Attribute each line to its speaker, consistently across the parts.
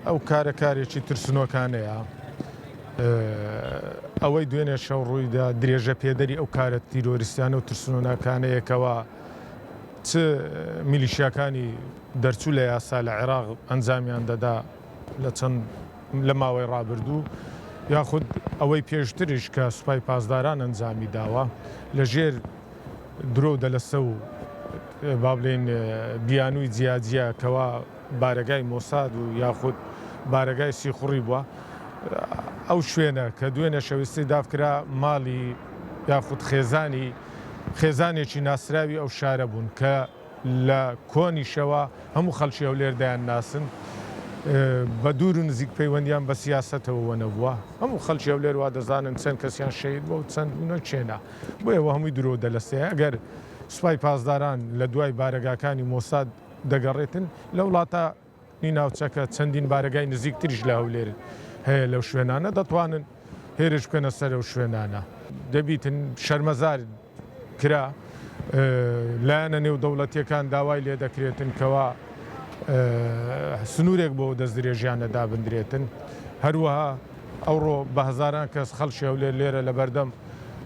Speaker 1: ئەو کارە کارێکی ترسنۆکانەیە. ئەوەی دوێنێ شەو ڕوویدا درێژە پێدەری ئەو کارە تیرۆریستیانە و ترسنۆناکانەیە کەوا چ میلیشیاکانی دەرچوو لە یاسا لە عێراق ئەنجامیان دەدا لە چەند لە ماوەی ڕابردوو یاخود ئەوەی پێشتریش کە سوپای پاسداران ئەنجامی داوە لە ژێر درۆ و دەلەسە و با بڵێین بیانووی جیاجیا کەوا بارەگای مۆساد و یاخود بارەگای سیخوڕی بووە ئەو شوێنە کە دوێنێ شەو ئیستیداف کرا ماڵی یاخود خێزانی خێزانێکی ناسراوی ئەو شارە بوون کە لە کۆنیشەوە هەموو خەڵکی هەولێر دەیانناسن بە دوور و نزیک پەیوەندیان بە سیاسەتەوە نەبووە هەموو خەڵکی هەولێر وا دەزانن چەند کەسیان شەهید بووە و چەند بوونە کێنە بۆیە وە هەمووی درۆ و دەلەسەیە ئەگەر سوپای پاسداران لە دوای بارەگاکانی مۆساد دەگەڕێتن لە وڵاتانی ناوچەکە چەندین بارەگای نزیکتریش لە هەولێر هەیە لەو شوێنانە دەتوانن هێرش بکەنە سەر ئەو شوێنانە. دەبیتن شەرمەزار کرا لایەنە نێودەوڵەتیەکان داوای لێ دەکرێتن کەوا سنوورێک بۆ دەستدرێژیانە دابندرێتن هەروەها ئەوڕۆ بە هەزاران کەس خەڵکی هەولێر لێرە لەبەردەم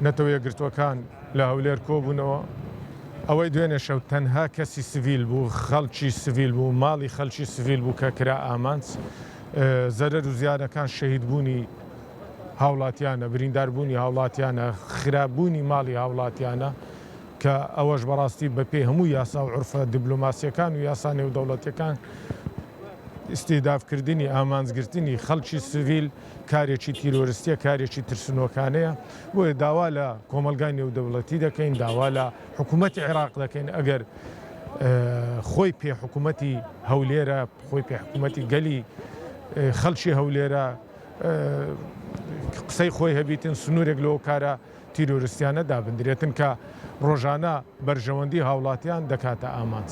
Speaker 1: نەتەوە یەکگرتووەکان لە هەولێر کۆبوونەوە. ئەوەی دوێنێ شەو تەنها کەسی سڤیل بوو، خەڵکی سڤیل بوو، ماڵی خەڵکی سڤیل بوو کە کرا ئامانج. زەرەر و زیانەکان شەهیدبوونی هاوڵاتیانە، برینداربوونی هاوڵاتیانە، خراپبوونی ماڵی هاوڵاتیانە کە ئەوەش بەڕاستی بەپێی هەموو یاسا و عورفە دیبلۆماسییەکان و یاسا نێودەوڵەتییەکان ئیستیهدافکردنی، ئامانجگرتنی خەڵکی سڤیل کارێکی تیرۆرستیە، کارێکی ترسنۆکانەیە، بۆیە داوا لە کۆمەڵگای نێودەوڵەتی دەکەین، داوا لە حکوومەتی عێراق دەکەین ئەگەر خۆی پێ حکوومەتی هەولێرە، خۆی پێ حکوومەتی گەلی خەڵکی هەولێرە، قسەی خۆی هەبیتن، سنوورێک لەو کارە تیرۆرستیانە دابندرێتن کە ڕۆژانە بەرژەوەندی هاوڵاتیان دەکاتە ئامانج.